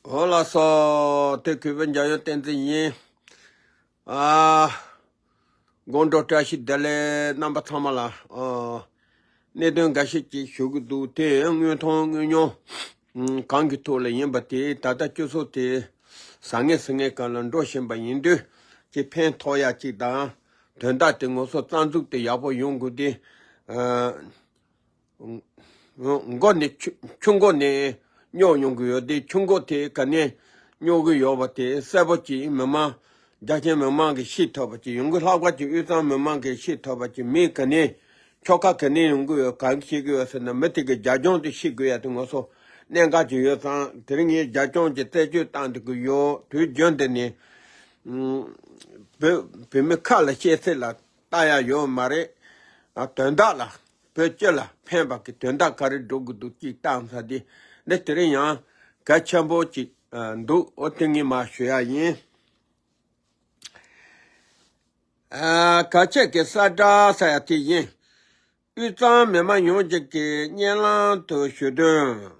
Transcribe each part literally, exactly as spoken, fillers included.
འོ་ལགས་སོ། དེ་གུས་པ་འཇམ་དབྱངས་བསྟན་འཛིན་ཡིན། ཨ། དགོང་དྲོ་བཀྲ་ཤིས་བདེ་ལེགས། རྣམ་པ་ཚང་མ་ལ། ཨ། གནད་དོན་འགའ་ཤས་ཅིག་ཞུ་གི་འདུག་དེ་དངོས་མཐོང་དངོས་མྱོང་། ཨ། གང་གི་ཐོག་ལ་ཡིན་པ་དེ་ད་ལྟ་སྤྱི་ཚོགས་དེ་ཟང་ངེ་ཟིང་ངེ་སྒང་ལ་འགྲོ་བཞིན་པ་ཡིན་དུས། ཅིག་ཕན་ཐོགས་ཡ་ཅིག་དང་། དོན་དག་དེ་ངོ་སོ་རྩ་འཛུགས་དེ་ཡག་པོ་ཡོང་དགོས་དེ། ཨ། མགོ་ནས་ཆུ་ཆུ་མགོ་ནས་སྙོག་ཡོང་གི་ཡོད་དེ། ཆུ་མགོ་དེ་ག་ནས་སྙོག་གི་ཡོད་པ་དེ་གསལ་པོ་ཅིག་མི་མང་རྒྱ་ཆེན་མི་མང་གིས་ཤེས་ཐུབ་པ་ཅིག་ཡོང་གི། ལྷག་པར་གྱི་དབུས་གཙང་མི་མང་གིས་ཤེས་ཐུབ་པ་ཅིག་མི་ག་ནས་ཁྱོ་ག་ག་ནས་ཡོང་གི་ཡོད། གང་གིས་ཤེས་ཀྱི་ཡོད་ཟེར་ན། མི་དེ་གི་རྒྱབ་ལྗོངས་དེ་ཤེས་དགོས་ཡ་དེ་ངོ་སོ་གནད་འགག་ཅིག་ཡོད་ཙང་། དེ་རིང་ངས་རྒྱབ་ལྗོངས་ཀྱི་རྩད་གཅོད་བཏང་བསྡད་ཀྱི་ཡོད། དུས་རྒྱུན་དེ་ནས་བོད་བོད་མི་ཁ་ལ་བཤད་ཚད་ལ་ལྟ་ཡ་ཡོད་མ་རེད། ཨ། དོན་དག་ལ། བོད་སྤྱི་ལ་ཕན་པ་གི་དོན་དག་ག་རེ་འགྲོ་གི་འདུག་ཅིག་བཏང་ས་དེ་འདི་དེ་རིང་ཡང་གལ་ཆེན་པོ་ཅིག་ཨ། འདུག་འོ་དེ་ངས་མར་ཞུ་ཡ་ཡིན། ཨ། གལ་ཆེ་གི་གསལ་བསྒྲགས་ཟེར་ཡ་དེ་ཡིན། དབུས་གཙང་མི་མང་ཡོངས་ཀྱི་སྙན་ལམ་དུ་ཞུ་དོན།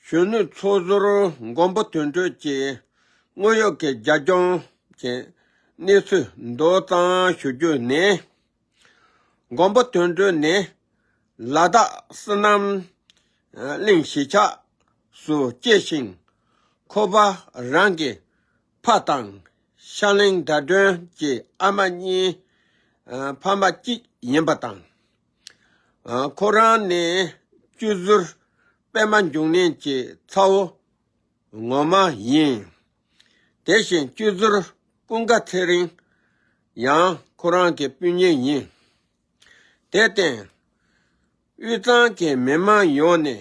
གཞོན་ནུ་ཚོགས་ཟུར་མགོན་པོ་དོན་གྲུབ་ཀྱི་དངོས་ཡོད་ཀྱི་རྒྱབ་ལྗོངས་ཀྱི་གནས་ཚུལ་མདོ་ཙམ་ཞུ་རྒྱུ་ནི། མགོན་པོ་དོན་གྲུབ་ནི་ལ་དྭགས་བསོད་ནམས་གླིང་གཞིས་ཆགས་སུ་སྐྱེས་ཤིང་། ཁོ་པ་རང་གི་ཕ་དང་ཤར་གླིང་ཟླ་སྒྲོན་གྱི་ཨ་མ་གཉིས་ཕ་མ་གཅིག་ཡིན་པ་དང་། ཁོ་རང་ནི་སྤྱི་ཟུར་པད་མ་འབྱུང་གནས་ཀྱི་ཚ་བོ་ངོ་མ་ཡིན། དེ་བཞིན་སྤྱི་ཟུར་ཀུན་དགའ་ཚེ་རིང་ཡང་ཁོ་རང་གི་སྤུན་ཉེ་ཡིན། དེར་བརྟེན། དབུས་གཙང་གི་མི་མང་ཡོངས་ནས་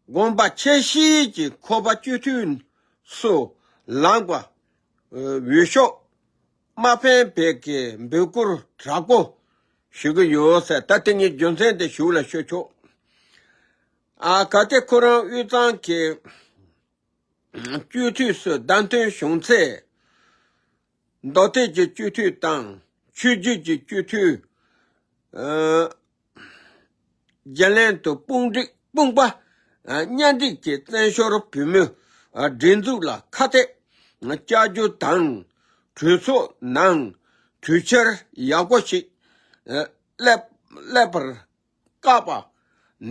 དགོངས་པ་ཆེ་བཞེས་ཀྱིས་ཁོ་པ་སྤྱི་འཐུས་སུ་ལངས་པར་འོས་ཤོག་མ་འཕེན་པའི་གི་འབོད་སྐུལ་དྲག་པོ་ཞུ་གི་ཡོད་ཟེར། ད་དེ་ངས་རྒྱུ་མཚན་དེ་གཞུག་ལ་ཤོད་ཆོག་ཨ། གལ་ཏེ་ཁོ་རང་དབུས་གཙང་གི་སྤྱི་འཐུས་སུ་བདམས་ཐོན་བྱུང་ཚེ། མདོ་སྟོད་ཀྱི་སྤྱི་འཐུས་དང་ཆོས་བརྒྱུད་ཀྱི་སྤྱི་འཐུས། ཨ། རྒྱུན་ལས་དང་དཔུང་སྒྲིག་དཔུང་པ་མཉམ་སྒྲིག་གིས་བཙན་བྱོལ་བོད་མིའི་སྒྲིག་འཛུགས་ལ་ཁ་གཏད་བཅག་རྒྱུ་དང་། གྲོས་ཚོགས་ནང་གྲོས་འཆར་ཡག་པོ་ཞིག་སླེབས་སླེབས་པར་དཀའ་བ་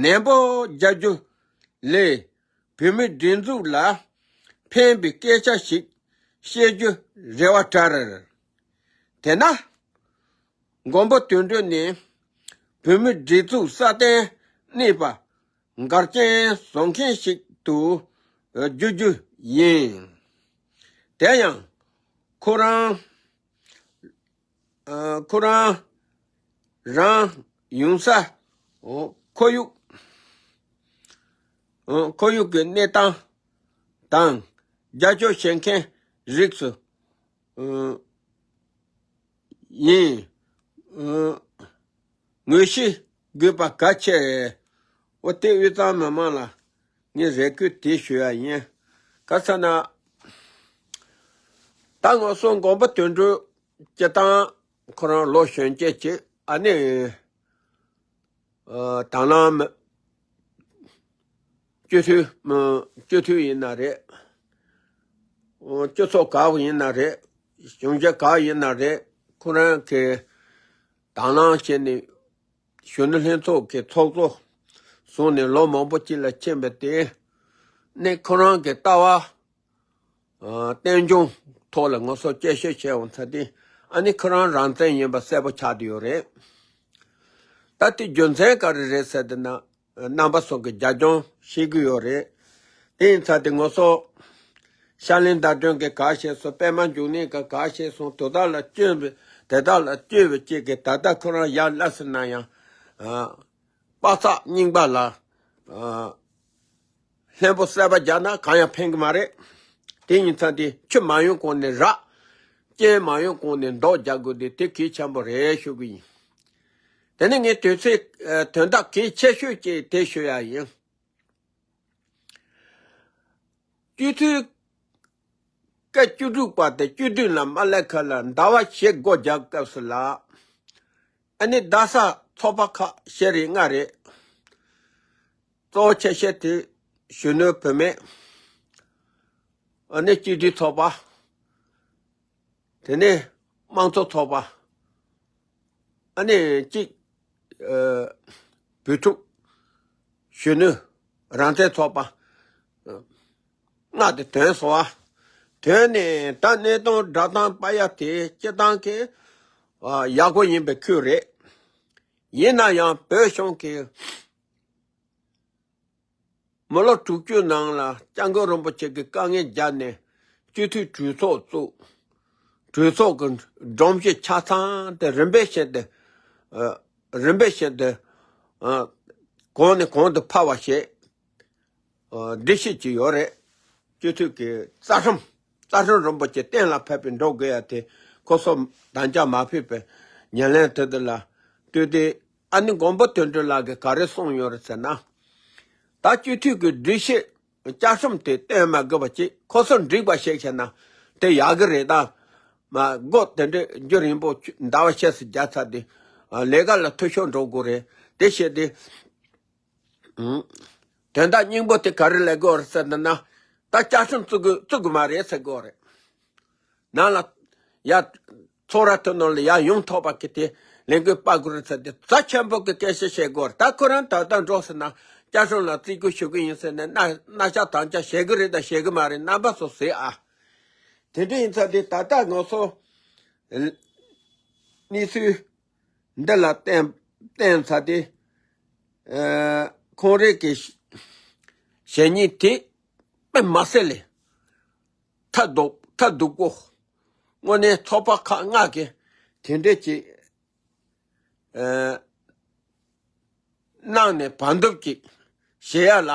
ནན་པོ་རྒྱག་རྒྱུ་ལས། བོད་མིའི་སྒྲིག་འཛུགས་ལ་ཕན་པའི་སྐད་ཆ་ཞིག་བཤད་རྒྱུ་རེ་བ་བྲལ། དེས་ན། མགོན་པོ་དོན་གྲུབ་ནི་བོད་མིའི་སྒྲིག་འཛུགས་སྲ་བརྟན་གནས་པ་འགལ་རྐྱེན་བཟོ་མཁན་ཞིག་ཏུ་བརྗོད་རྒྱུ་ཡིན། དེ་ཡང་ཁོ་རང་ཁོ་རང་རང་ཡོང་ས། ཁོར་ཡུག་ཁོར་ཡུག་གི་གནས་སྟངས་དང་རྒྱབ་སྐྱོར་བྱེད་མཁན་རིགས་སུ་ཡིན། ངོས་བཞེས་དགོས་པ་གལ་ཆེ། འོ་དེ་དབུས་གཙང་མི་མང་ལ་ངས་རེ་སྐུལ་དེ་ཞུ་ཡ་ཡིན། ག་ཟེར་ན། ད་ང་ཚོ་མགོན་པོ་དོན་གྲུབ་སྤྱིར་བཏང་ཁོ་རང་ལོ་གཞོན་སྐྱེས་ཅིག་ཨ་ནི། ཨ། དང་བླངས་མི་སྤྱི་འཐུས་སྤྱི་འཐུས་ཡིན་ན་རེད། སྤྱི་ཚོགས་ག་བ་ཡིན་ན་རེད། གཞུང་ཞབས་ག་བ་ཡིན་ན་རེད། ཁོ་རང་གི་དང་བླངས་བྱས་ནས་གཞོན་ནུ་ལྷན་ཚོགས་ཀྱི་ཚོགས་གཙོ་བཟུང་ནས་ལོ་མང་པོ་ཅིག་ལ་ཕྱིན་པ་དེ་ནི་ཁོ་རང་གི་ལྟ་བ། ཨ། རྟེན་འབྱུང་ཐོག་ལ་ང་ཚོ་དཔྱད་ཞིབ་བྱས་འོང་ཚར་དུས། ཨ་ནི་ཁོ་རང་རང་བཙན་ཡིན་པ་གསལ་པོ་ཆགས་བསྡད་ཡོད་རེད། ད་དེ་རྒྱུ་མཚན་ག་རེ་རེད་ཟེར་དུས་ན། རྣམ་པ་ཚོ་གི་རྒྱབ་ལྗོངས་ཤེས་ཀྱི་ཡོད་རེད། དེ་ཡིན་ཚར་དུས་ང་ཚོ་ཤར་གླིང་ཟླ་སྒྲོན་གྱིས་ག་བྱས་སོང་། པད་མ་འབྱུང་གནས་ཀྱིས་ག་བྱས་སོང་། དོ་བདག་ལ་བསྐྱོན་པའི་དེ་དག་ལ་བསྐྱོན་པའི་ཅིག་གིས་ད་ལྟ་ཁོ་རང་ཡར་སླེབས་སོང་ན་ཡང་། ཨ། པ་ཚག་རྙིང་པ་ལ། ཨ། ལྷན་པོ་གསར་པ་རྒྱག་ན་གང་ཡང་ཕན་གྱི་མ་རེད། དེ་ཡིན་ཙང་དེ་ཆུ་མ་ཡོང་གོང་ནས་རགས། རྐྱེན་མ་ཡོང་གོང་ནས་མདོག་རྒྱག་དགོས་དེ་དེ་གལ་ཆེན་པོ་རེད་ཞུ་གི་ཡིན། དེ་ནས་ངས་དུས་ཚོད། ཨ། དོན་དག་གལ་ཆེ་ཤོས་ཀྱི་དེ་ཞུ་ཡ་ཡིན། སྤྱི་འཐུས་སྐབས་བཅུ་དྲུག་པ་དེ་བཅུ་བདུན་ལ་མ་སླེབས་ཁ་ལ་ཟླ་བ་བཞི་འགོ་རྒྱག་སྐབས་སུ་ལ། ཨ་ནི་རྡ་ས་ཚོགས་པ་ཁག་བཞི་རེད་ལྔ་རེད། གཙོ་བོ་ཆེ་ཤོས་དེ་གཞོན་ནུ་བུད་མེད། ཨ་ནི་སྤྱི་འཐུས་ཚོགས་པ། དེ་ནས་དམངས་གཙོ་ཚོགས་པ། ཨ་ནི་གཅིག་ཨ་བོད་ཕྲུག་གཞོན་ནུ་རང་བཙན་ཚོགས་པ། ལྔ་དེ་ཐོན་སོང་བ། ཐོན་ནས་ད་གནས་སྟངས་སྒྲ་གདངས་སྤར་ཡ་དེ་སྤྱིར་བཏང་གི་ཨ་ཡག་པོ་ཡིན་པའི་ཁུལ་རེད། ཡིན་ན་ཡང་བོད་གཞུང་གིས་མི་ལོ་དྲུག་ཅུ་ནང་ལ་སྐྱབས་མགོན་རིན་པོ་ཆེ་གི་དཀའ་ངལ་བརྒྱབ་ནས་སྤྱི་འཐུས་གྲོས་ཚོགས་བཙུགས། གྲོས་ཚོགས་ཀྱི་སྒྲོམ་གཞི་ཆ་ཚང་དེ་རིམ་པས་བཞིན་དུ་ཨ་རིམ་པས་བཞིན་དུ་ཨ་གོང་ནས་གོང་དུ་འཕེལ་བ་བྱས། ཨ་འདི་ཤེས་ཀྱི་ཡོད་རེད། སྤྱི་འཐུས་ཀྱི་རྩ་ཁྲིམས། རྩ་ཁྲིམས་རིན་པོ་ཆེ་གཏན་ལ་ཕབ་པའི་འགྲོ་དགོས་ཡ་དེ་ཁོ་ཚོ་དམ་བཅའ་མ་ཕེབས་པའི་ཉེར་ལེན་དེ་དེ་ལ་ལྟོས་ཏེ། ཨ་ནི་མགོན་པོ་དོན་གྲུབ་ལགས་ཀྱིས་ག་རེ་གསུངས་ཡོད་རེད་ཟེར་ན། ད་སྤྱི་འཐུས་ཀྱི་སྒྲིག་གཞི་བཅའ་ཁྲིམས་དེ་གཏན་མ་དགོས་པ་ཅིག་ཁོ་ཚོ་འགྲིག་པ་ཞིག་བྱས་ན་དེ་ཡག་གི་རེད་ད། མ་སྒོ་དེ་འདྲའི་རྒྱུ་རིང་པོ་ཟླ་བ་ཕྱེད་ཙམ་རྒྱག་ཚར་དུས་ལས་ཀ་ལ་འཐུས་ཤོར་འགྲོ་དགོས་རེད། དེ་བྱས་ཏེ། དོན་དག་སྙིང་པོ་དེ་ག་རེ་ལབ་དགོས་རེད་ཟེར་ན། ད་བཅའ་ཁྲིམས་བཙུགས་དགོས་བཙུགས་དགོས་མ་རེད་ཟེར་དགོས་རེད། ནང་ལ་ཡ། ཚོགས་ར་ཐོན་ནང་ལ་ཡ་ཡོང་ཐོག་པ་གི་དེ་ལས་འགུལ་སྤར་དགོས་རེད་ཟེར་ཏེ་རྩ་ཆེན་པོ་གི་སྐད་ཆ་བཤད་དགོས་རེད། ད་ཁོ་རང་ད་ལྟ་འགྲོ་ཟེར་ན་བཅའ་ཁྲིམས་ལ་བརྩི་བཀུར་ཞུ་གི་ཡིན་ཟེར་ནས་མནའ་མནའ་བཤད་དམ་བཅའ་བྱེད་གི་རེད་དང་བྱེད་གི་མ་རེད་རྣམ་པ་ཚོ་གཟིགས་ཨ། དེ་འདྲ་ཡིན་ཙང་དེ་ད་ལྟ་ང་ཚོ་གནས་ཚུལ་འདི་ལ་བརྟེན་བརྟེན་ཚར་ཏེ། ཨ་ཁོང་རང་གི་ཞལ་ཉིན་དེ་དཔེ་མ་སྲིད་ལས་ཐབས་སྡུག་ཐབས་སྡུག་པོ། དངོས་གནས་ཚོགས་པ་ཁག་ལྔ་གིས་དེ་འདྲས་ཀྱི་ཨ་གནང་ནས་བར་འདུམ་ཅིག་བྱེད་ཡ་ལ་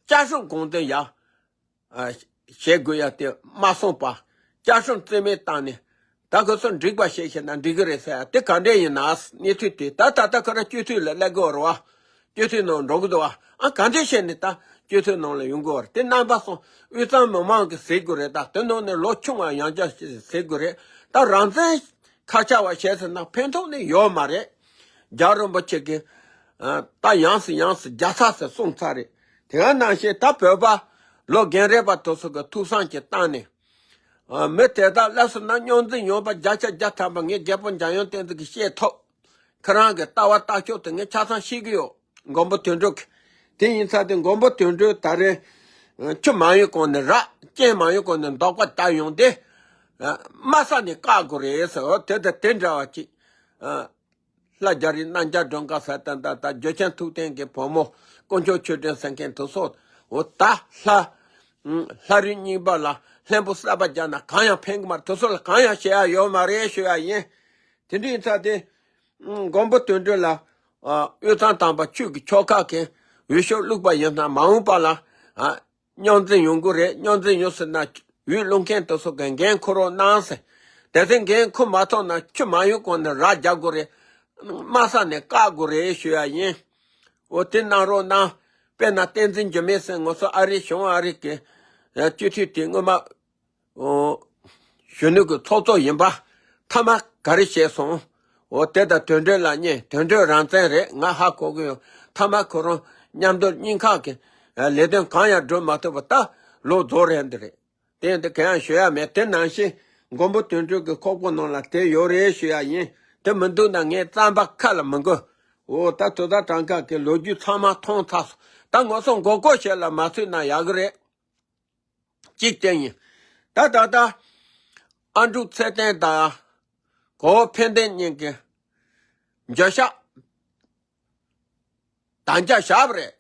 བཅའ་ཁྲིམས་དགོངས་དོན་ཡ། ཨ་བྱེད་དགོས་ཡ་དེ་མ་གསུངས་པ། བཅའ་ཁྲིམས་རྩིས་མེད་བཏང་ནས་ད་ཁོ་ཚོ་འགྲིག་པ་བྱེད་ཤེས་ན་འགྲིག་གི་རེད་ཟེར་ཡ་དེ་ག་འདྲས་ཡིན་ན་གནས་ཚུལ་དེ་ད་ད་ལྟ་ཁོ་རང་སྤྱི་འཐུས་ལ་སླེབས་དགོས་རེད་བ། སྤྱི་འཐུས་ནང་འགྲོ་གི་འདུག་བ། ཨ་ག་འདྲས་བྱས་ནས་ད་སྤྱི་འཐུས་ནང་ལ་ཡོང་དགོས་བ་རེད། དེ་རྣམ་པ་ཚོ་དབུས་གཙང་མི་མང་གིས་གཟིགས་དགོས་རེད། ད་དེ་ནང་ནས་ལོ་ཆུང་བ་ཡང་བསྐྱར་གཟིགས་དགོས་རེད། ད་རང་བཙན་ཁ་ཆག་པ་བྱས་ཟེར་ན་ཕན་ཐོགས་ནི་ཡོད་མ་རེད། རྒྱལ་བ་རིན་པོ་ཆེ་གིས་ཨ་ད་ཡང་སེ་ཡང་སེ་རྒྱག་ཚར་ཟེར་གསུངས་ཚར་རེད། དེ་ག་ནང་བཞིན་ད་བོད་པ་ལོ་རྒན་རས་པ་དེ་ཚོ་གི་ཐུགས་བསམ་གྱི་སྟེང་ནས། ཨ་མི་དེ་དག་སླེབས་སོང་ན་རྙོག་འཛིང་ཡོང་པ་བརྒྱ་ཆ་བརྒྱ་ཐམ་པ་ངས་རྒྱལ་པོ་འཇམ་དབྱངས་བསྟན་འཛིན་གྱིས་བཤད་ཐུབ། ཁྱེད་རང་གི་ལྟ་བ་ལྟ་ཕྱོགས་དེ་ངས་ཆ་ཚང་ཤེས་ཀྱི་ཡོད། མགོན་པོ་དོན་གྲུབ་ཀྱིས། དེ་ཡིན་ཙང་དེ་མགོན་པོ་དོན་གྲུབ་ད་རེས་ཆུ་མ་ཡོང་གོང་ནས་ར་རྐྱེན་མ་ཡོང་གོང་ནས་འདོགས་པ་བཏབ་ཡོང་དེ། དམའ་ས་ནས་བཀག་དགོས་རེད་ཟེར། འོ་དེ་དང་དེ་འདྲ་བ་ཅིག་ལྷ་རྒྱ་རི་རྣམ་རྒྱལ་སྒྲོལ་དཀར་ཟེར་ད་ད་ད་འཇུ་ཆེན་ཐུབ་བསྟན་གྱི་བུ་མོ་དཀོན་མཆོག་ཆོས་སྒྲོན་ཟེར་མཁན་དེ་ཚོ། འོ་ད་ལྷ་ལྷ་རིས་རྙིང་པ་ལ་ལྷན་པོ་གསར་པ་རྒྱག་ན་གང་ཡང་ཕན་གི་མ་རེད། དེ་ཚོ་ལ་གང་ཡང་བྱེད་ཡ་ཡོད་མ་རེད་ཞུ་ཡ་ཡིན། དེ་འདྲ་ཡིན་ཙང་དེ། མགོན་པོ་དོན་གྲུབ་ལ། དབུས་གཙང་དམ་པ་ཆོས་ཀྱི་ཆོལ་ཁ་གི་འོས་ཤོག་བླུགས་པ་ཡིན་ན་མ་འོངས་པ་ལ། རྙོག་འཛིང་ཡོང་གི་རེད། རྙོག་འཛིང་ཡོང་སྲིད་ན་འོས་བླུག་མཁན་དེ་ཚོ་གི་འགན་འཁུར་རོགས་གནང་ཟེར། དེ་ཚོས་འགན་འཁུར་མ་ཐུབ་ན་ཆུ་མ་ཡོང་གོང་ནས་ར་རྒྱག་དགོས་རེད། དམའ་ས་ནས་བཀག་དགོས་རེད་ཞུ་ཡ་ཡིན། འོ་དེ་གནང་རོགས་གནང་། དཔེར་ན་བསྟན་འཛིན་འགྱུར་མེད་ཟེར་ང་ཚོ་ཨ་རི་གཞུང་ཨ་རི་གི་སྤྱི་འཐུས་དེ་སྔོན་མ། གཞོན་ནུ་གི་ཚོགས་གཙོ་ཡིན་པ། མཐའ་མ་ག་རེ་བྱས་སོང་། འོ་དེ་ད་དོན་གྲུབ་ལ་ཉེ་དོན་གྲུབ་རང་བཙན་རེད། ང་ཧ་གོ་གི་ཡོད། མཐའ་མ་ཁོ་རང་མཉམ་དུ་གཉིས་ཁག་གི་ལས་དོན་གང་ཡང་སྒྲུབ་མ་ཐུབ་པ་ད་ལོ་རྫོགས་རན་འདི་རེད། དེ་འདི་གང་ཡང་ཞུ་ཡ་མེད། དེ་ནང་བཞིན་མགོན་པོ་དོན་གྲུབ་ཀྱི་ཁོག་པ་ནང་ལ་དེ་ཡོད་རེད་ཞུ་ཡ་ཡིན། དེ་མི་འདུག་ན་ངས་རྩམ་པ་ཁ་ལ་མི་འགོ། འོ་ད་དོ་བདག་གྲངས་ཀ་གི་ལོ་རྒྱུས་ཚང་མ་མཐོང་ཚར་སོང་། ད་ང་ཚོ་མགོ་སྐོར་བྱེད་ལ་མ་ཚུད་ན་ཡག་གི་རེད། གཅིག་དེ་ཡིན། ད་ད་ལྟ་ཨ་འབྲུག་ཚེ་བརྟན་དང་གོ་བོ་ཕན་བདེ་གཉིས་ཀྱི་འགྱོད་བཤགས་དམ་བཅའ་བཞག་པ་རེད།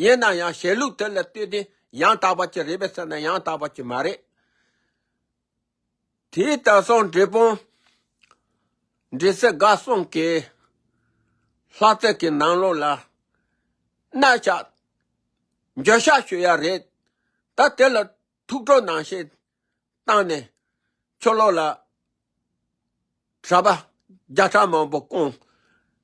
ཡིན་ན་ཡང་བྱེད་ལུགས་དེ་ལ་ལྟོས་ཏེ་ཡང་དག་པ་ཅིག་རེད་པས་ཟེར་ན་ཡང་དག་པ་ཅིག་མ་རེད། དེའི་ད་སོང་འབྲས་སྤུངས་འབྲས་སེ་དགའ་གསུམ་གྱི་ལྷ་རྩེ་གི་ནང་ལོགས་ལ་མནའ་བཞག་འགྱོད་བཤགས་ཞུ་ཡ་རེད། ད་དེ་ལ་ཐུགས་སྤྲོ་གནང་ཞེས་བཏང་ནས་ཕྱི་ལོགས་ལ་གྲྭ་པ་བརྒྱ་ཕྲག་མང་པོ་བསྐོངས།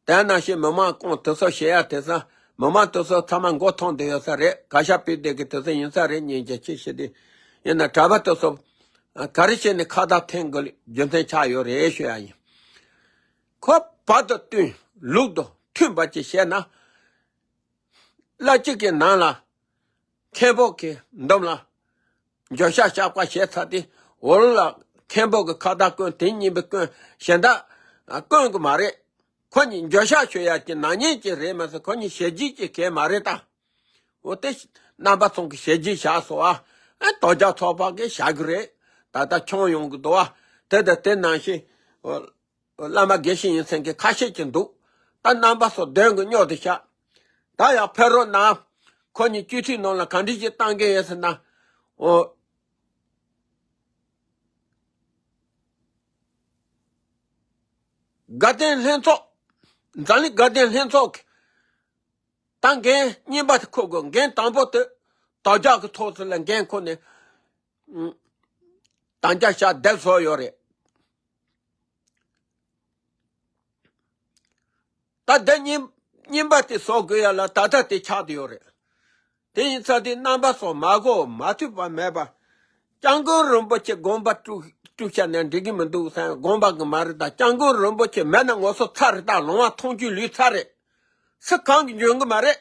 དེ་ནང་བཞིན་མི་མང་བསྐོངས། དེ་ཚོ་བྱེད་ཡ་དེ་ཚོ་མི་མང་དེ་ཚོ་ཚང་མ་མགོ་ཐོན་བསྡད་ཡོད་ས་རེད། ག་ཤ་པི་དེ་གི་དེ་ཚོ་ཡིན་ས་རེད། སྙིང་རྗེ་ཆེ་ཞེ་དེ་ཡིན་ན་གྲྭ་པ་དེ་ཚོ་ག་རེ་བྱས་ནས་ཁ་བརྡ་འཐེན་དགོས་རྒྱུ་མཚན་ཆགས་ཡོད་རེད་ཞུ་ཡ་ཡིན། ཁོ་བར་དུ་བསྟུན་ལུགས་དང་མཐུན་པ་ཅིག་བྱས་ན། བླ་སྤྱི་གི་ནང་ལ་མཁན་པོ་གི་འདོམས་ལ་ འགྱོད་བཤགས་བཤགས་པ་བྱས་ཚར་དུས་འོ་ལ་མཁན་པོ་གི་ཁ་བརྡ་དཀོན། དེ་གཉིས་པོ་དཀོན། གཞན་དག་དཀོན་གི་མ་རེད། ཁོ་གཉིས་འགྱོད་བཤགས་ཞུ་ཡ་གི་ནག་ཉེས་ཀྱི་རེད་མ་ཟད། ཁོ་གཉིས་ཞེ་རྒྱུས་ཀྱི་གལ་མ་རེད་ད། འོ་དེ་རྣམ་པ་ཚོ་གི་ཞེ་རྒྱུས་བཞག་སོང་ཨ། ཨེ་དོལ་རྒྱལ་ཚོགས་པ་གི་བཞག་གི་རེད། ད་ལྟ་ཁྱོན་ཡོངས་གི་འདུག་ཨ། དེ་དང་དེ་ནང་བཞིན་འོ་བླ་མ་དགེ་བཤེས་ཡིན་ཚན་གི་ཁ་ཤས་ཀྱི་འདུག་ད་རྣམ་པ་ཚོ་གདོན་གི་སྨྱོ་དེ་བཞག་ད་ཡང་ཕེབས་རོགས་གནང་། ཁོ་གཉིས་སྤྱི་འཐུས་ནང་ལ་ག་འདྲ་ཞིག་བཏང་གི་ཡོད་ཟེར་ན། འོ། དགའ་ལྡན་ལྷན་ཚོགས། འཛམ་གླིང་དགའ་ལྡན་ལྷན་ཚོགས་ཀྱི་ད་འགན་གཉིས་པ་དེ་འཁུར་དགོས། འགན་དང་པོ་དེ་དོལ་རྒྱལ་གྱི་ཐོག་ཚོ་ལ་འགན་འཁུར་ནས་ཨུམ། དམ་བཅའ་བཞག་བསྡད་བཟོ་ཡོད་རེད། ད་ལྟ་གཉིས་གཉིས་པ་དེ་བཟོ་དགོས་ཡ་ལ་ད་ལྟ་དེ་ཆགས་བསྡད་ཡོད་རེད། དེ་ཡིན་ཙང་དེ་རྣམ་པ་ཚོ་མ་གོ་མ་ཐོས་པ་མེད་པ། སྐྱབས་མགོན་རིན་པོ་ཆེ་དགོངས་པ་བཀྲུ་བཀྲུ་བྱས་ནས་འགྲིག་གི་མི་འདུག་བསམ། དགོངས་པ་གི་མ་རེད། ད་སྐྱབས་མགོན་རིན་པོ་ཆེ་མེད་ན་ངོ་སོ་ཚར་རེད། ད་ལོང་བ་མཐོང་ཆོས་ལུས་ཚར་རེད། སུ་གང་གི་འཇོན་གི་མ་རེད།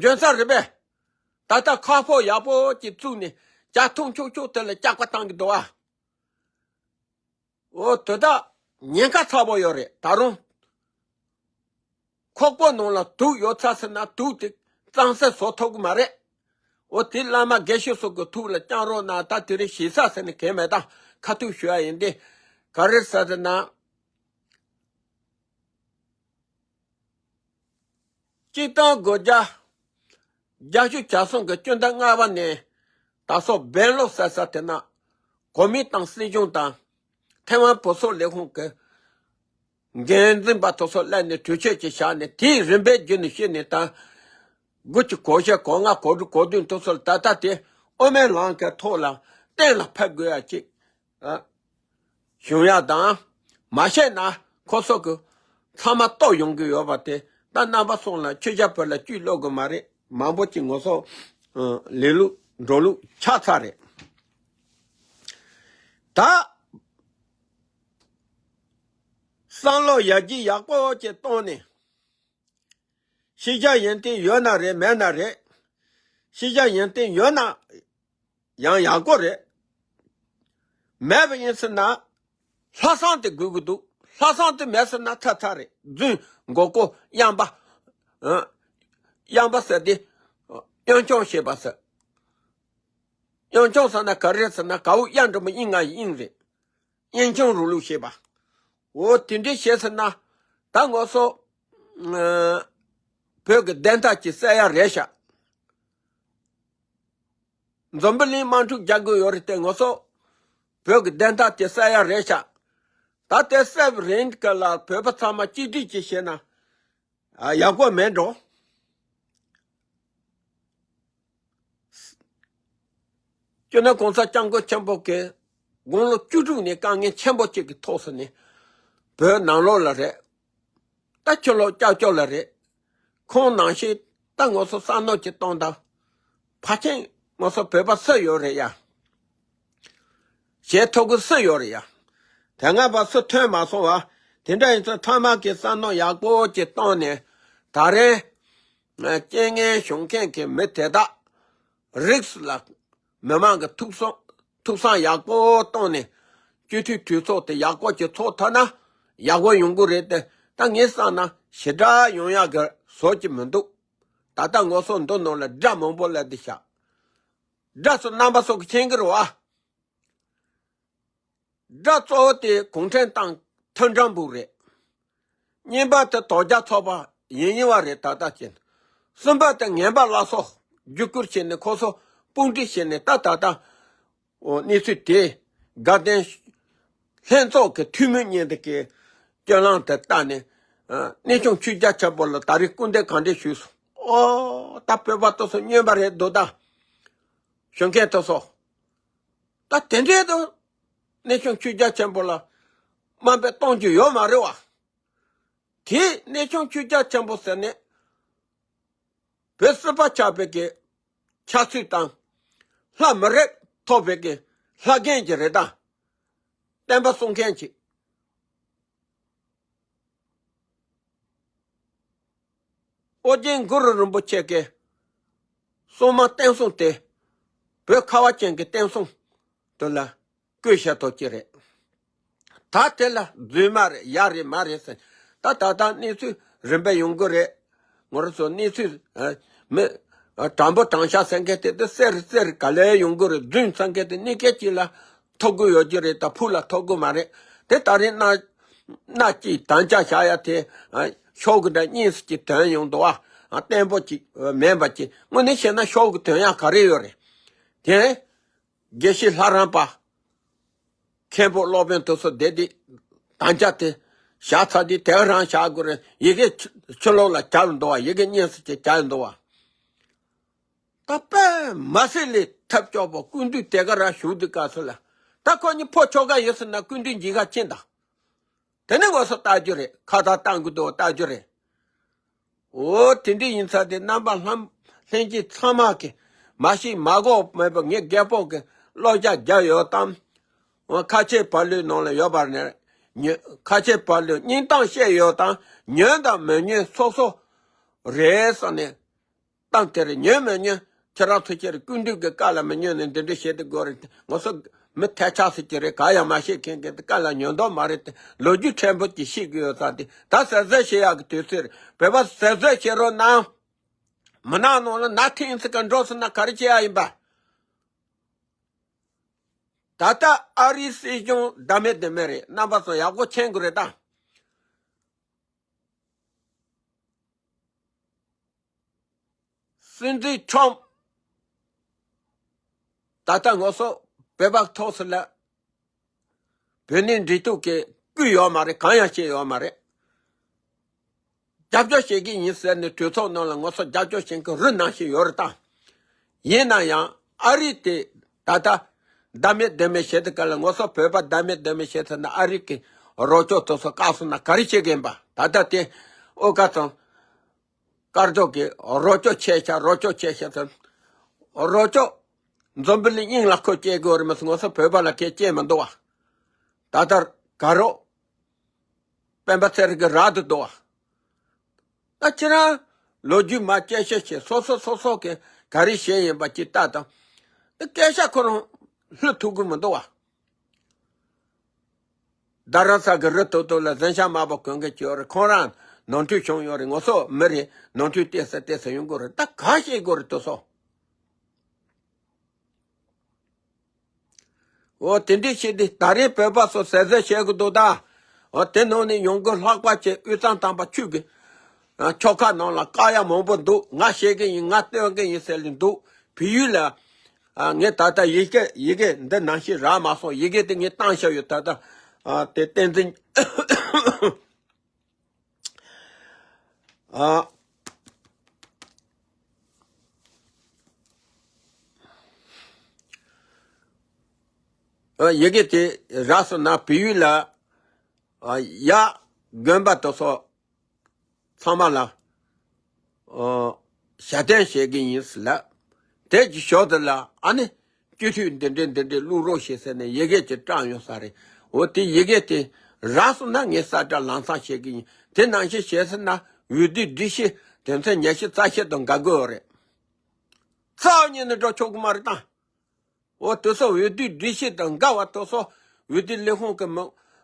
འཇོན་ས་རེད་པས། ད་ལྟ་ཁ་ཕོ་ཡག་པོ་ཅིག་བཙུགས་ནས་ཇ་འཐུང་ཆོག་ཆོག་དེ་ལ་སྐྱག་པ་བཏང་གི་འདུག་ཨ། འོ་དེ་དག་ཉེན་ཁ་ཚ་པོ་ཡོད་རེད། ད་རུང་ཁོག་པ་ནང་ལ་དུག་ཡོད་ཚར་ཟེར་ན་དུག་དེ་གཙང་སེལ་བཟོ་ཐུབ་ཀྱི་མ་རེད། འོ་དེ་བླ་མ་དགེ་བཤེས་ཚོ་གི་ཐུགས་ལ་བཅངས་རོགས་གནང་། ད་དེ་རིང་ཞེ་ས་ཟེར་ནས་གལ་མེད། ད་ཁ་ཐུག་ཞུ་ཡ་ཡིན་ཏེ། ག་རེ་ཟེར་ན། སྤྱིར་བཏང་སྒོ་བརྒྱ་བརྒྱད་ཅུ་གྱ་གསུམ་གྱི་སྤྱི་ཟླ་ལྔ་པ་ནས་ད་སོ་སྦེང་ལོར་ཟེར་ས་དེ་ན་གོ་མིན་ཏང་སྲིད་གཞུང་དང་ཐའེ་ཝན་བོད་སོག་ལས་ཁུངས་ཀྱི་འགན་འཛིན་པ་དེ་ཚོ་སླེབས་ནས་གྲོས་ཆོད་ཅིག་བཞག་ནས། དེའི་རིམ་པའི་བརྒྱུད་ནས་བཤད་ནས་ད་དགུ་བཅུ་གོ་བཞི་གོ་ལྔ་གོ་དྲུག་གོ་བདུན་དེ་ཚོ་ལ་ད་ལྟ་དེ་དབུ་མའི་ལམ་གྱི་ཐོག་ལ་གཏན་ལ་ཕེབས་དགོས་ཡ་ཅིག་ཨ། བྱུང་ཡ་དང་། མ་བཤད་ན་ཁོ་ཚོ་གི་ཚང་མ་གཏོར་ཡོང་གི་ཡོད་པ་དེ་ད་རྣམ་པ་ཚོ་ལ་ཆོས་རྒྱལ་བོད་ལ་བཅུད་ལོག་གི་མ་རེད། མང་པོ་ཅིག་ངོ་སོ་ལས་ལུགས་འགྲོ་ལུགས་ཆགས་ཚར་རེད། ད་བསམ་བློ་ཡར་རྒྱས་ཡག་པོ་ཅིག་གཏོང་ནས། ཤེས་བྱ་ཡོན་ཏན་ཡོད་ན་རེད། མེད་ན་རེད། ཤེས་བྱ་ཡོན་ཏན་ཡོད་ན། ཡང་ཡག་པོ་རེད། མེད་པ་ཡིན་ཟེར་ན་ལྷག་བསམ་དེ་དགོས་ཀྱི་འདུག་ལྷག་བསམ་དེ་མེད་ཟེར་ན་ཚར་ཚར་རེད། རྫུན་མགོ་སྐོར་གཡང་འབའ། ཨ། གཡང་འབའ་ཟེར་དེ་གཡང་སྐྱོང་བྱེད་པ་ཟེར། གཡང་སྐྱོང་ཟེར་ན་ག་རེ་ཟེར་ན་གའུ་གཡང་འགྲོ་མི་གཡང་ང་གཡང་རེད། གཡང་སྐྱོང་རུ་ལུགས་བྱེད་པ། འོ་དེ་འདྲའི་བྱས་ཟེར་ན་ད་ངོ་སོ་ཨ། བོད་ཀྱི་བདེན་མཐའ་ཅིག་གསལ་ཡ་རེད་ཤག་འཛམ་བུ་གླིང་དམག་འཁྲུག་རྒྱག་དགོས་ཡོད་རེད་དེ། ངོ་སོ་བོད་ཀྱི་བདེན་མཐའ་དེ་གསལ་ཡ་རེད་ཤག་ད་དེ་གསལ་བའི་རིང་ག་ལ་བོད་པ་ཚང་མ་གཅིག་སྒྲིལ་གྱིས་བྱས་ན་ཨ་ཡག་པོ་མེད་འགྲོ། སྤྱིར་ན་གོང་ས་སྐྱབས་མགོན་ཆེན་པོ་གིས་དགུང་ལོ་བཅུ་དྲུག་ནས་དཀའ་ངལ་ཆེན་པོ་གཅིག་གི་ཐོག་སུ་ནས་བོད་ནང་ལོགས་ལ་རེད། ད་ཕྱི་ལོགས་སྐྱབས་བཅོལ་ལ་རེད། ཁོང་ནང་བཞིན་ད་ངོ་སོ་བསམ་མནོ་ཅིག་གཏོང་དང་། ཕལ་ཆེར་ངོ་སོ་བོད་པ་སུ་ཡོད་རེད་ཡ། བྱེད་ཐུབ་ཀྱི་སུ་ཡོད་རེད་ཡ། དེ་སྔ་བར་སུ་ཐོན་མ་སོང་བ། དེ་འདྲ་ཡིན་ཙང་ཐ་མག་གི་བསམ་མནོ་ཡག་པོ་ཅིག་བཏང་ནས་ད་རེས་རྐྱེན་ངན་བྱུང་མཁན་གྱི་མི་དེ་དག་རིགས་ལ་མི་མང་གི་ཐུགས་བསམ་ཐུགས་བསམ་ཡག་པོ་བཏང་ནས་སྤྱི་འཐུས་གྲོས་ཚོགས་དེ་ཡག་པོ་ཅིག་ཚོགས་ཐུབ་ན་ཡག་པོ་ཡོང་གི་རེད་དེ། ད་ངས་བསམ་ན་ཞེ་དྲག་ཡོང་ཡག་གི་བཟོ་ཅིག་མི་འདུག་ད་ལྟ་ངོ་སོ་འདི་ནང་ལ་དགྲ་མང་པོ་སླེབས་བསྡད་ཤག་དགྲ་ཚོ་རྣམ་པ་ཚོ་གི་མཁྱེན་གྱི་རེད་བ། དགྲ་གཙོ་བོ་དེ་གུང་ཁྲན་ཏང་མཐུན་སྒྲིལ་འབུག་རེད། གཉིས་པ་དེ་དོལ་རྒྱལ་ཚོགས་པ་ཡིན་ཡིན་བ་རེད། ད་ལྟ་བྱས་ན། གསུམ་པ་དེ་ངན་པ་སླར་གསོ་བརྒྱུད་བསྐུལ་བྱས་ནས་ཁོ་ཚོ་དཔུང་སྒྲིག་བྱས་ནས་ད་ད་ལྟ་འོ་གནས་ཚུལ་དེ་དགའ་ལྡན་ལྷན་ཚོགས་ཀྱི་འཐུས་མི་གཉིས་དེ་གའི་སྤྱོད་ལམ་དེ་ལྟ་ནས། ཨ། གནས་ཆུང་ཆོས་རྒྱལ་ཆེན་པོ་ལ་ད་རེས་སྐུར་འདེབས་གང་འདྲས་ཞུས་སོང་། ཨོ་ད་བོད་པ་དེ་ཚོ་སྨྱོན་པ་རེད་འདུག་ད་ཞུ་མཁན་དེ་ཚོ། ད་དེ་འདྲའི་དུ་གནས་ཆུང་ཆོས་རྒྱལ་ཆེན་པོ་ལ་དམའ་འབེབས་གཏོང་རྒྱུ་ཡོད་མ་རེད་བ། དེ་གནས་ཆུང་ཆོས་རྒྱལ་ཆེན་པོ་ཟེར་ནས་བོད་སྲིད་པ་ཆགས་པའི་གི་ཆགས་ཚུལ་དང་། ལྷ་མི་རིགས་ཐོབ་པའི་གི་ལྷ་རྒན་གྱི་རེད་ད། བསྟན་པ་སྲུང་མཁན་གྱི། ཨོ་རྒྱན་གུ་རུ་རིན་པོ་ཆེ་གི་གསུང་མ་བསྟན་སྲུང་དེ་ བོད་ཁ་བ་ཅན་གྱི་བསྟན་སྲུང་དེ་ལ་བསྐོས་བཞག་ཐོག་ཅིག་རེད། ད་དེ་ལ་རྫུན་མ་རེད། ཡ་རེད་མ་རེད་ཟེར། ད་ད་ལྟ་གནས་ཚུལ་རིམ་པས་ཡོང་གི་རེད། ང་རང་ཚོ་གནས་ཚུལ་ཨ་མི་ཨ་དྲང་པོ་དྲང་བཞག་ཟེར་མཁན་དེ་དེ་གསལ་རེ་གསལ་རེ་ག་ལེར་ཡོང་གི་རེད། རྫུན་ཟེར་མཁན་དེ་གནས་སྐབས་ཅིག་ལ་ཐོབ་གི་ཡོད་ཀྱི་རེད། ད་ཕུགས་ལ་ཐོབ་གི་མ་རེད། དེ་ད་རེས་མནའ་མནའ་གཅིག་དམ་བཅའ་བཞག་ཡ་དེ་ཨ་ཤོག་གུ་འདྲ་གཉིས་སུ་གཅིག་དོན་ཡོང་འདུག་ཨ། བརྟན་པོ་གཅིག་མེད་པ་གཅིག་དངོས་གནས་བཤད་ན་ཤོག་གུ་དོན་ཡ་ག་རེ་ཡོད་རེད། དེ་དགེ་བཤེས་ལྷ་རམས་པ། མཁན་པོ་སློབ་དཔོན་དེ་ཚོ་བསྡད་དེ་དམ་བཅའ་དེ་བཞག་ཚར་དུས་དེ་ག་རང་བཞག་དགོས་རེད། ཡི་གེ་ཕྱི་ལོགས་ལ་བརྒྱབ་འདུག་བ། ཡི་གེ་གཉིས་སུ་ཅིག་བརྒྱབ་འདུག་བ། ད་དཔེ་མི་སྲིད་ལས་ཐབས་སྐྱོ་པོ། སྐུ་མདུན་དེ་ག་རང་བཞུགས་དུས་སྐབས་སུ་ལ་ད་ཁོ་གཉིས་ཕོ་ཁྱོ་ག་ཡོད་ཟེར་ན་སྐུ་མདུན་མཇལ་ཁ་ཕྱིན་དང་། དེ་ནས་ང་ཚོ་ལྟ་རྒྱུ་རེད། ཁ་བརྡ་གཏང་གི་འདུག་ལྟ་རྒྱུ་རེད། འོ་དེ་འདྲ་ཡིན་ཙང་དེ་རྣམ་པ་ལྷན་ལྷན་རྒྱས་ཚང་མ་གིས་མ་ཤེས་མ་གོ་མེད་པ་ངས་རྒད་པོ་གི་བློ་རྒྱ་རྒྱབ་ཡོད་དམ། འོ་ཁ་ཆེ་བ་ལོའི་ནང་ལ་ཡོད་པར་ནས་ཉོན། ཁ་ཆེ་བ་ལོའི་སྙིང་གཏམ་བཤད་ཡོད་དམ། ཉོན་དང་མི་ཉོན་སོ་སོ་རེད་བསམ་ནས། གཏམ་དེ་རེད། ཉོན་མི་ཉོན་ཁྱེད་རང་ཚོ་ཁྱེད་རང་སྐུ་མདུན་གྱི་བཀའ་ལ་མི་ཉོན་ནས་འདི་འདྲ་བྱེད་དུ་དགོས་རེད། ང་ཚོ་མི་ཐལ་ཆགས་སུ་ཀྱི་རེད། ག་ཡང་མ་ཤེས་མཁན་གྱི་བཀའ་ལ་ཉོན་མདོག་མ་རེད་དེ། ལོ་རྒྱུས་ཕྲན་བུ་ཅིག་ཤེས་ཀྱི་ཡོད་ཙང་དེ་ད་ཟེར་ཟེར་བྱེད་ཡག་གི་དུས་ཚོད་རེད། བོད་པ་ཟེར་ཟེར་བྱེད་རོགས་གནང་། མི་ནག་ནང་ལ་ན་ཐེངས་ཙི་ག་འགྲོ་སོང་ན་ག་རེ་བྱེད་ཡག་ཡིན་པ། ད་ལྟ་ཨ་རིའི་སྲིད་གཞུང་བདག་མེད་བདེན་མེད་རེད། རྣམ་པ་ཚོ་ཡག་པོ་མཁྱེན་དགོས་རེད་ད། སྲིད་འཛིན་ཁྲོམ། ད་ལྟ་ང་ཚོ་བོད་པ་ཐོག་སུ་ལ་བོད་གནས་འབྲེལ་གཏུག་གི་བསྐུལ་ཡོད་མ་རེད། གང་ཡང་བྱས་ཡོད་མ་རེད། རྒྱབ་སྐྱོར་བྱེད་ཀྱི་ཡིན་ཟེར་ནས་གྲོས་ཚོགས་ནང་ལ་ང་ཚོ་རྒྱབ་སྐྱོར་བྱེད་མཁན་རུ་ནང་བཞིན་ཡོད་རེད་ད། ཡིན་ན་ཡང་ཨ་རི་དེ་ད་ལྟ་བདག་མེད་བདེན་མེད་བྱེད་དུས་སྐབས་ལ་ང་ཚོ་བོད་པ་བདག་མེད་བདེན་མེད་བྱེད་ཐུབ་ན་ཨ་རི་གི་རོགས་སྐྱོར་དེ་ཚོ་བཀག་སོང་ན་ག་རེ་བྱེད་ཀྱི་ཡིན་པ། ད་ལྟ་དེ་ཨོ་ཀ་ཚང་དཀར་ཕྱོགས་ཀྱི་རོགས་སྐྱོར་ཆེ་ཆ་རོགས་སྐྱོར་ཆེ་ཆ་ཚང་རོགས་སྐྱོར་འཛམ་བུ་གླིང་དབྱིངས་ལ་ཁོ་སྐྱེལ་དགོས་རེད་མ་གཏོགས་ང་ཚོ་བོད་པ་ལ་ཁས་སྐྱེལ་མི་འདུག་བ། ད་ལྟ་ག་རོགས་སྤེན་པ་ཚེ་རིང་གི་རག་ཏུ་འདུག་བ། ད་ཁྱེད་རང་ལོ་རྒྱུས་མ་དཔྱད་ཞིབ་བྱེད། སོ་སོ་སོ་སོ་གི་ག་རེ་བྱས་ཡིན་པ་ཅིག་ལྟ་དང་། དེ་སྐད་ཆ་ཁོ་རང་ལྷོད་ཐུབ་ཀྱི་མི་འདུག་བ། རྡ་རམ་ས་གི་རི་ཐོག་ཐོག་ལ་གཟན་ཤམ་དམར་པོ་གོན་མཁན་ཅིག་ཡོད་རེད། ཁོང་རང་ནོར་འཁྲུལ་བྱུང་ཡོད་རེད། ང་ཚོ་མི་རེད། ནོར་འཁྲུལ་ཏོག་ཙམ་ཏོག་ཙམ་ཡོང་གི་རེད། ད་ག་བྱེད་དགོས་རེད་དེ་ཚོ། འོ་དེ་འདྲས་བྱས་ཏེ་ད་རེས་བོད་པ་ཚོ་ཟས་ཟས་བྱེད་དགོས་འདུག་ད། འོ་དེ་ནང་ནས་ཡོང་སྒོ་ལྷག་པ་བྱས་དབུས་གཙང་དམ་པ་ཆོས་ཀྱི་ཨ་ཆོལ་ཁ་ནང་ལ་བཀག་ཡ་མང་པོ་འདུག་ང་བཤད་ཀྱི་ཡིན། ང་སྟོན་གྱི་ཡིན་ཟེར་ལེ་འདུག་བལ་ཡུལ་ལ་ཨ་ངས་ད་ལྟ་ཡི་གེ་ཡི་གེ་འདི་ནང་བཞིན་རག་མ་སོང་། ཡི་གེ་དེ་ངས་བཏང་བཞག་ཡོད། ད་ལྟ་ཨ་དེ་བསྟན་འཛིན་ཨ། ཨ་ཡི་གེ་དེ་རག་སོང་ན་བལ་ཡུལ་ལ་ཨ་ཡ་དགོན་པ་དེ་ཚོ་ཚང་མ་ལ་ཨ་ཞལ་འདོན་བྱེད་ཀྱི་ཡིན་ཟེར་ལ། དེ་གི་ཞོར་དུ་ལ་ཨ་ནི་སྤྱི་འཐུས་འདི་འདྲས་འདི་འདྲས་བླུག་རོགས་བྱེད་ཟེར་ནས་ཡི་གེ་ཅིག་བཀྲམ་ཡོད་ས་རེད། འོ་དེ་ཡི་གེ་དེ་རག་སོང་ན་ངས་གསལ་བསྒྲགས་ལམ་སང་བྱེད་ཀྱི་ཡིན། དེ་ནང་བཞིན་བྱས་ཟིན་ན་འོས་བསྡུའི་སྒྲིག་གཞི་དོན་ཚན་ཉི་ཤུ་རྩ་བཞི་དང་འགལ་དགོས་རེད། རྩ་བ་ཉིད་ནས་འགྲོ་ཆོག་གི་མ་རེད་ད། འོ་དེ་ཚོ་འོས་བསྡུའི་སྒྲིག་གཞི་དང་འགལ་བ་དེ་ཚོ་འོས་བསྡུ་ལས་ཁུངས་ཀྱི་མི་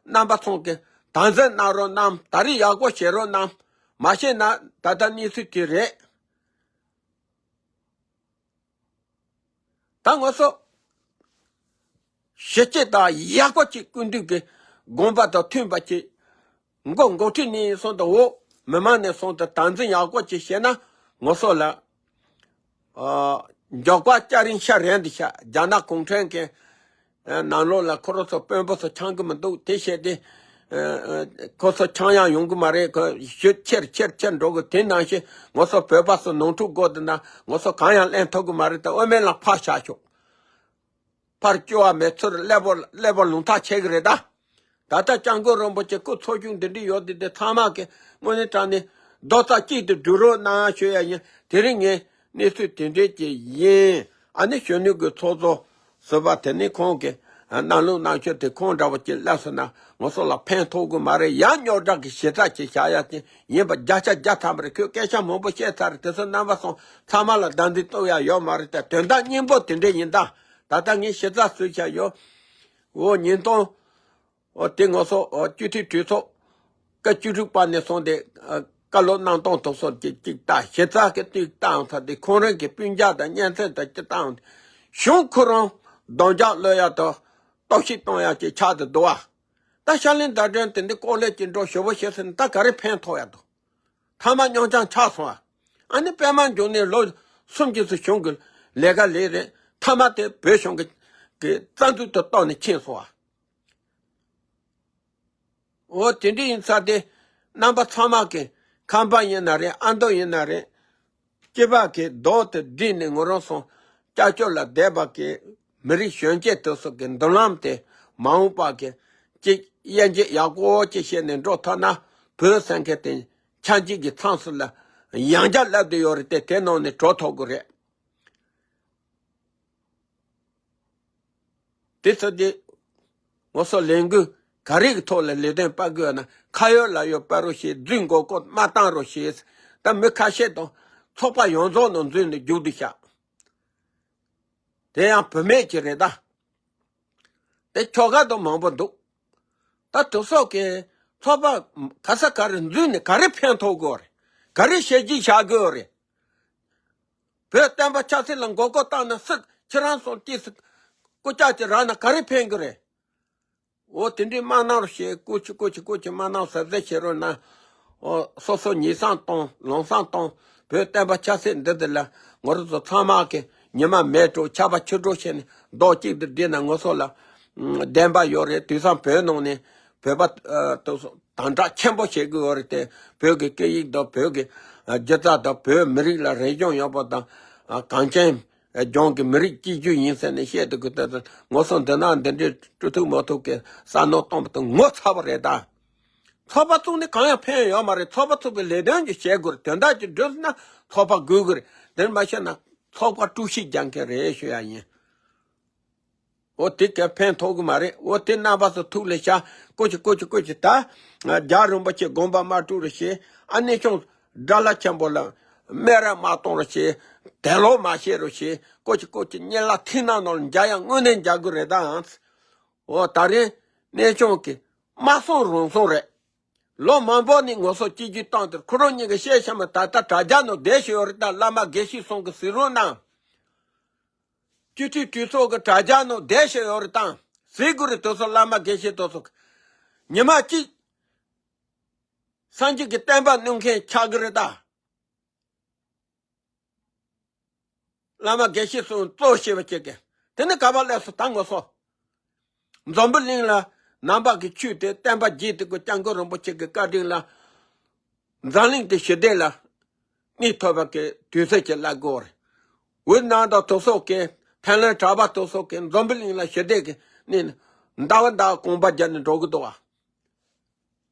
རྣམ་པ་ཚོ་གིས་དམ་འཛིན་གནང་རོགས་གནང་། ད་རེས་ཡག་པོ་བྱེད་རོགས་གནང་། མ་བྱས་ན་ད་ལྟ་གནས་ཚུལ་དེ་རེད། ད་ང་ཚོ་ཞི་བྱེད་དང་ཡག་པོ་ཅིག་སྐུ་མདུན་གྱི་དགོངས་པ་དང་མཐུན་པ་ཅིག་མགོ་འགོ་ཁྲིད་ནས་སོང་དང་འོག་མི་མང་ནས་སོང་དང་དམ་འཛིན་ཡག་པོ་ཅིག་བྱས་ན་ང་ཚོ་ལ་ཨ་མགྱོགས་པ་སྐྱ་རེངས་ཤར་རན་འདི་ཤག་རྒྱ་ནག་གུང་ཁྲན་གྱི་ནང་ལོགས་ལ་ཁོ་རང་ཚོ་དཔོན་པོ་ཚོ་འཆམ་གི་མི་འདུག་དེ་བྱས་ཏེ་ཁོ་ཚོ་འཆམ་ཡང་ཡོང་གི་མ་རེད། ཁོ་ཤུགས་ཆེར་ཆེར་ཆེར་འགྲོ་གི། དེ་ནང་བཞིན་ང་ཚོ་བོད་པ་ཚོ་ནོར་འཁྲུལ་དགོས་འདུག་ན་ང་ཚོ་གང་ཡང་ལེན་ཐུབ་གི་མ་རེད། ད་དབུ་མའི་ལམ་ཕར་བཞག་ཆོག་ཕར་སྐྱོ་བ་མེད་ཚུལ་ཀླད་པ་ཀླད་པ་ལུང་ཐག་ཆད་གི་རེད་ད། ད་ལྟ་སྐྱབས་མགོན་རིན་པོ་ཆེ་སྐུ་འཚོ་བཞུགས་འདི་འདྲ་ཡོད་དེ་དེ་ཚང་མ་གི་དངོས་གནས་དྲང་གནས་རྡོག་རྩ་གཅིག་ཏུ་སྒྲིལ་རོགས་གནང་ཞུ་ཡ་ཡིན། དེ་རིང་ངས་གནས་ཚུལ་དེ་འདྲས་ཀྱི་ཡིན། ཨ་ནི་གཞོན་ནུ་གི་ཚོགས་གཙོ་ཟུར་པ་དེ་ནི་ཁོང་གི་ གནམ་ལོ་གནམ་ཕྱོགས་དེ་ཁོང་འདྲ་བོ་ཅིག་སླེབས་སོང་ན་ང་ཚོ་ལ་ཕན་ཐོགས་གི་མ་རེད། ཡང་རྙོག་དྲ་གི་ཞེ་དྲག་ཅིག་བྱ་ཡ་ཅིག་ཡིན་པ་བརྒྱ་ཆ་བརྒྱ་ཐམ་པ་རེད། ཁོས་སྐད་ཆ་མང་པོ་བཤད་ཚར་རེད། དེ་ཚོ་རྣམ་པ་ཚོ་ཚང་མ་ལ་བདག་འཛིན་གཏོང་ཡ་ཡོད་མ་རེད། དེ་དོན་དག་སྙིང་པོ་དེ་འདྲ་ཡིན་ད། ད་ལྟ་ངས་ཞེ་དྲག་བཟོས་བྱ་ཡོད། འོ་ཉིས་སྟོང་། འོ་དེ་ང་ཚོ་འོ་སྤྱི་འཐུས་གྲོས་ཚོགས་སྐབས་བཅུ་དྲུག་པ་ནས་བཟུང་སྟེ་ཨ་བཀའ་སློབ་གནང་སྟངས་དེ་ཚོ་ཅིག་ཅིག་ལྟ། ཞེ་དྲག་གི་ཏིག་བཏང་ཚར་དེ་ཁོང་རང་གི་སྤུན་ཀྱག་དང་གཉེན་ཚན་དང་ཅིག་བཏང་། གཞུང་ཁོ་རང་གདོང་རྒྱག་གློད་ཡ་དང་གཏོར་བཤིག་གཏོང་ཡ་ཅིག་ཆགས་ཏེ་འདུག་བ། ད་ཤར་གླིང་ཟླ་སྒྲོན་དེ་འདི་ཀོ་ལེ་ཅིག་འགྲོ་ཞོ་བོ་བྱེད་ཟེར་ནས་ད་ག་རེ་ཕན་ཐོགས་ཡ་འདུག་མཐའ་མ་སྙོང་རྐྱང་ཆགས་སོང་བ། ཨ་ནི་པད་མ་འབྱུང་གནས་ལོ་གསུམ་གྱི་ཚུལ་གཞུང་གི་ལས་ཀ་ལས་རེད། མཐའ་མ་དེ་བོད་གཞུང་གི་གི་རྩ་འཛུགས་དུ་གཏོགས་ནས་ཕྱིན་སོང་བ། འོ་དེ་འདྲ་ཡིན་ཙང་དེ་རྣམ་པ་ཚང་མ་གི་ཁམས་པ་ཡིན་ན་རེད། ཨ་མདོ་ཡིན་ན་རེད། སྐྱེས་པ་གི་རྡོག་དེ་བསྒྲིལ་ནས་ང་རང་ཚོ་ཀྱག་ཀྱོག་ལ་བསྡད་པ་གི་མི་རིགས་གཞོན་སྐྱེས་དེ་ཚོ་གི་མདུན་ལམ་དེ་མ་འོངས་པ་གི་གཅིག་དབྱེ་འབྱེད་ཡག་པོ་ཅིག་བྱས་ནས་འགྲོ་ཐུབ་ན་བོད་ཟེར་མཁན་དེ་ཆགས་འཇིག་གི་མཚམས་སུ་ལ་ཡང་བསྐྱར་སླེབས་བསྡད་ཡོད་རེད་དེ། དེ་ནང་ནས་གྲོལ་ཐུབ་དགོས་རེད། དེ་ཚོ་དེ་ང་ཚོ་ལས་འགུལ་ག་རེ་གི་ཐོག་ལ་ལས་དོན་སྤེལ་དགོས་ན་ཁ་ཡོད་ལག་ཡོད་སྤེལ་རོགས་བྱེད། རྫུན་མགོ་སྐོར་མ་བཏང་རོགས་བྱེད། ད་མི་ཁ་ཤས་དང་ཚོགས་པ་ཡོངས་རྫོགས་ནང་འཛུལ་ནས་རྒྱུགས་འདུག་ཤག་དེ་ཡང་བུད་མེད་ཀྱི་རེད་ད། དེ་ཁྱོ་ག་དང་མང་པོ་འདུག་ད་དེ་ཚོ་གི་ཚོགས་པ་ག་ས་ག་རེ་འཛུལ་ནས་ག་རེ་ཕན་ཐོགས་དགོས་རེད། ག་རེ་བྱས་རྗེས་བཞག་དགོས་རེད། བོད་བསྟན་པ་ཆབ་སྲིད་ལ་མགོ་སྐོར་བཏང་ན་སྲིད་ཁྱེད་རང་ཚོ་ཏིས་སྐུ་ལྕགས་ཀྱི་རང་ན་ག་རེ་ཕན་གི་རེད། འོ་དེ་འདྲའི་མ་གནང་རོགས་བྱེད། སྐུ་མཁྱེན་སྐུ་མཁྱེན་སྐུ་མཁྱེན་མ་གནང་ཟབ་ཟབ་བྱེད་རོགས་གནང་། འོ་སོ་སོ་ཉེས་བསམ་བཏང་ལམ་སང་བཏང་། བོད་བསྟན་པ་ཆབ་སྲིད་འདི་འདི་ལ་ང་རང་ཚོ་ཚང་མ་གི་ཉི་མ་མེད་འགྲོ་ཆར་པ་ཆུ་འགྲོ་བྱས་ནས་རྡོག་གཅིག་ཏུ་བསྒྲིལ་ན་ང་ཚོ་ལ་བདེན་པ་ཡོད་རེད། དུས་སང་བོད་ནང་ནས་བོད་པ་ཨ་དེ་ཚོ་དམ་དྲག་ཆེན་པོ་བྱེད་དགོས་ཡོད་རེད་དེ། བོད་ཀྱི་སྐད་ཡིག་དང་བོད་ཀྱི་ཨ་སྒྱུ་རྩལ་དང་བོད་མི་རིགས་ལ་རེ་སྦྱོང་ཡོད་པ་དང་ཨ་གངས་ཅན་ལྗོངས་ཀྱི་མི་རིགས་གཅིག་གྱུར་ཡིན་ཟེར་ནས་བཤད་འདུག་གི། དེ་ཚོ་ངོ་སོ་འདི་ན་འདི་འདྲའི་སྤྲོ་ཐུག་མོ་ཐུག་གི་བསམ་མནོ་གཏོང་བ་དང་ངོ་ཚ་བ་རེད་ད། ཚོགས་པ་བཙུགས་ནས་གང་ཡང་ཕན་ཡོད་མ་རེད། ཚོགས་པ་ཚུགས་པའི་ལས་དོན་གྱི་བྱེད་དགོས་རེད། དོན་དག་ཅིག་འགྲུབ་ན་ཚོགས་པ་དགོས་ཀྱི་རེད། དེར་མ་བཤད་ན་ཚོགས་པ་དཀྲུག་ཤིང་རྒྱག་མཁན་རེད་ཞུ་ཡ་ཡིན། འོ་དེ་ག་ཕན་ཐོགས་གི་མ་རེད། འོ་དེ་རྣམ་པ་ཚོ་ཐུགས་ལ་བཞག་སྐུ་མཁྱེན་སྐུ་མཁྱེན་སྐུ་མཁྱེན། ད་རྒྱལ་བ་རིན་པོ་ཆེ་དགོངས་པ་མ་དཀྲུགས་རོགས་བྱེད། ཨ་ནེ་ཆུང་དགྲ་ལྷ་ཆེན་པོ་ལ་སྨད་ར་མ་གཏོང་རོགས་བྱེད། དད་ལོག་མ་བྱེད་རོགས་བྱེད། སྐུ་མཁྱེན་སྐུ་མཁྱེན་སྙན་ལ་ཐིག་ནག་ནང་ལ་འཇགས་ཡ་དངོས་གནས་འཇགས་དགོས་རེད་ད། འོ་ད་རེས་གནས་ཆུང་གི་མ་སོང་རུང་སོང་རེད། ལོ་མང་པོ་ནས་ངོ་སོ་སྐྱིད་རྒྱུ་བཏང་དེར་ཁོ་རང་གཉིས་ཀྱི་བཤད་བཤད་མ་ད་ལྟ་དྲ་རྒྱ་ནང་བསྡད་བཞིན་ཡོད་རེད་ད། བླ་མ་དགེ་བཤེས་ཚང་གི་གཟིགས་རོགས་གནང་། སྤྱི་འཐུས་གྲོས་ཚོགས་ཀྱི་དྲ་རྒྱ་ནང་བསྡད་བཞིན་ཡོད་རེད་ད། གཟིགས་དགོས་རེད། དེ་ཚོ་བླ་མ་དགེ་བཤེས་དེ་ཚོ་ཉི་མ་གཅིག་སངས་རྒྱས་ཀྱི་བསྟན་པ་གནོན་མཁན་ཆགས་ཀྱི་རེད་ད། བླ་མ་དགེ་བཤེས་ཚང་གཙོ་བྱས་པ་བྱེད་མཁན་དེ་ནི་ག་པར་སླེབས་སོང་ད་ངོ་སོ། འཛམ་བུ་གླིང་ལ་ནང་པ་གི་ཆོས་དེ་བསྟན་པ་རྒྱས་དེ་ཀོ་སྐྱབས་མགོན་རིན་པོ་ཆེ་གི་བཀའ་དྲིན་ལ་འཛམ་གླིང་དེ་ཞི་བདེ་ལ་གནས་ཐུབ་པ་གི་དུས་ཚོད་ཅིག་སླེབས་དགོས་རེད། ཝེ་ནམ་དང་དེ་ཚོ་གི་ཐའི་ལན་གྲྭ་པ་དེ་ཚོ་གི་འཛམ་བུ་གླིང་ལ་ཞི་བདེ་གི་གནས་ནས་ཟླ་བ་ཟླ་བ་གོམ་པ་བརྒྱབ་ནས་འགྲོ་གི་འདུག་བ།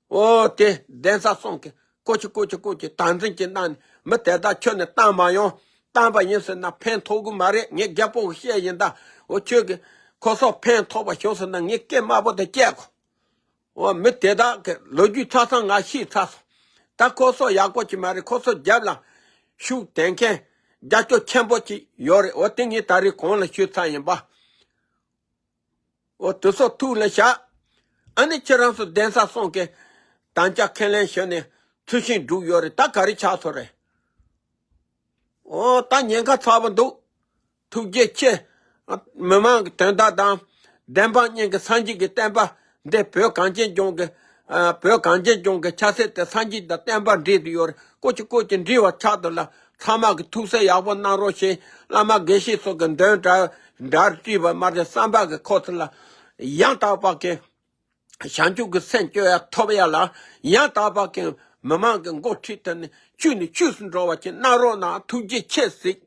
འོ་དེ་གདན་ས་གསུམ་གི་སྐུ་མཁྱེན་སྐུ་མཁྱེན་སྐུ་མཁྱེན་དམ་འཛིན་གྱི་གནང་ནས་མི་དེ་དག་ཁྱོད་ནས་བཏང་མ་ཡོང་། བཏང་པ་ཡིན་ཟེར་ན་ཕན་ཐོགས་གི་མ་རེད། ངས་རྒྱལ་པོ་གི་བཤད་ཡིན་ད། འོ་ཁྱོད་ཀྱི་ཁོ་ཚོ་ཕན་ཐོགས་པ་བྱུང་ཟེར་ན་ངས་སྐད་དམའ་པོ་དེ་བཅད་གོ། འོ་མི་དེ་དག་གི་ལོ་རྒྱུས་ཆ་ཚང་ང་ཤེས་ཚར་སོང་། ད་ཁོ་ཚོ་ཡག་པོ་ཅིག་མ་རེད། ཁོ་ཚོ་རྒྱབ་ལ་ཤུགས་དེད་མཁན་རྒྱབ་སྐྱོར་ཆེན་པོ་ཅིག་ཡོད་རེད། འོ་དེ་ངས་ད་རེས་གོང་ལ་ཞུས་ཚར་ཡིན་པ། འོ་དེ་ཚོ་ཐུགས་ལ་བཞག་ཨ་ནི་ཁྱེད་རང་ཚོ་གདན་ས་གསུམ་གི་དམ་བཅའ་ཁས་ལེན་ཞུས་ནས་ཚུལ་བཞིན་བསྒྲུབས་ཡོད་རེད། ད་ག་རེ་ཆགས་སོང་རེད། འོ་ད་ཉེན་ཁ་ཚ་པོ་འདུག་ཐུགས་རྗེ་ཆེ། མི་མང་གི་དོན་དག་དང་། བདེན་དཔང་གཉིས་ཀྱི་སངས་རྒྱས་ཀྱི་བསྟན་པ་འདི་བོད་གངས་ཅན་ལྗོངས་ཀྱི་ཨ་བོད་གངས་ཅན་ལྗོངས་ཀྱི་ཆབ་སྲིད་དེ་སངས་རྒྱས་དང་བསྟན་པ་འབྲེལ་དུ་ཡོད་རེད། སྐུ་མཁྱེན་སྐུ་མཁྱེན་འབྲེལ་བ་ཆགས་འདུག་ལ། ཚང་མ་གི་ཐུགས་སེམས་ཡག་པོ་གནང་རོགས་ཞེས་བླ་མ་དགེ་བཤེས་ཚོ་གི་འདོན་གྲལ་གྲལ་བྲིས་པ་མ་རེད། བསམ་པ་གི་ཁོ་ཚོ་ལ་ཡང་དག་པ་གི་བྱང་ཆུབ་ཀྱི་སེམས་སྐྱོ་ཡ་ཐོབ་ཡ་ལ་ཡང་དག་པ་གི་མི་མང་གི་མགོ་ཁྲིད་དེ་ནི་ཆོས་ནི་ཆོས་སུ་འགྲོ་བ་ཅིག་གནང་རོགས་གནང་། ཐུགས་རྗེ་ཆེ་ཟིག